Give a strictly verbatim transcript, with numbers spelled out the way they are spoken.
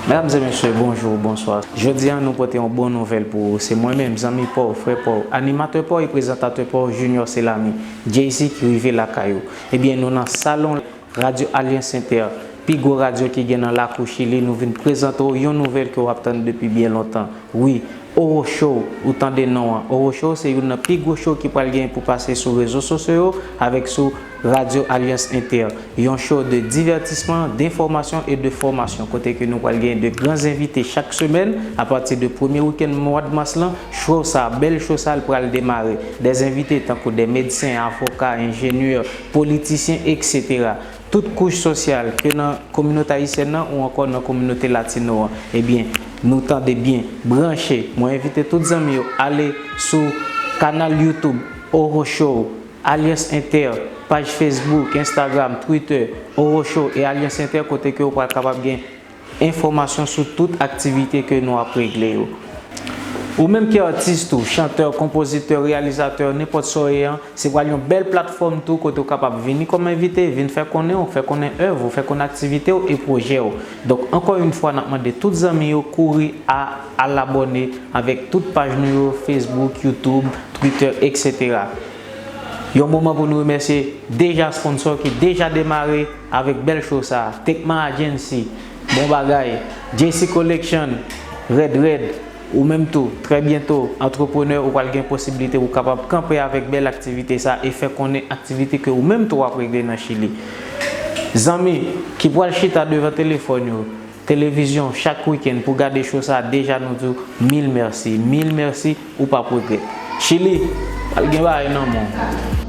Medam e mesye, bonjou, bonswa. Jodi a, nou pote yon bon nouvèl pou ou. Se mwen menm, zanmi pa w, frè pa w, animatè pa w e prezantatè pa w, Junior Selami, J C ki rive lakay ou. Ebyen, nou nan salon Radyo Alyans Entè, pi gwo radyo ki gen nan lakou Chili, nou vin prezante w yon nouvèl ke w ap tann depi byen lontan. Wi, Oro Show, ou tande non an. Oro Show se youn nan pi gwo show ki pral gen pou pase sou rezo sosyo yo avèk sou Radyo Alyans Entè. Yon show de divètisman, denfòmasyon e de fòmasyon, kote ke nou pral gen de gran envite chak semèn. Apati de premye wikenn mwa mas lan, show sa, bèl show sa, l pral demare. De envite tankou de medsen, avoka, enjenyè, politisyen, etsetera. Tout kouch sosyal, ke nan kominote ayisyèn nan ou ankò nan kominote latino an. Ebyen, nou tande byen, branche. Mwen envite tout zanmi yo ale sou kanal YouTube Oro Show, Alyans Entè, paj Facebook, Instagram, Twitter, Oro Show e Alyans Entè, kote ke ou pral kapab gen enfòmasyon sou tout aktivite ke nou ap regle yo. Ou menm ki atis tou, chantè, konpozitè, reyalizatè, nenpòt sa w ye an, se pral yon bèl platfòm tou kote w kapab vini kòm envite, vin fè konnen w, fè konnen èv ou, fè konnen aktivite w e pwojè w. Donk, ankò yon fwa, n ap mande tout zanmi yo kouri a, al abòne avèk tout paj nou yo, Facebook, YouTube, Twitter, etsetera. Yon moman pou nou remèsye deja sponsò ki deja demare avèk bèl show sa a. Tekma Agency, bon bagay. J C Collection, rèd rèd. Ou menm tou, trè byento, antreprenè, ou pral gen posiblite pou kapab kanpe avèk bèl aktivite sa e fè konnen aktivite ke ou menm tou w ap regle nan Chili. Zanmi ki pral chita devan telefòn yo, televizyon chak wikenn pou gade show sa, deja nou di w mil mèsi, mil mèsi, ou p ap regrèt. Chili, pral gen bagay nan men w.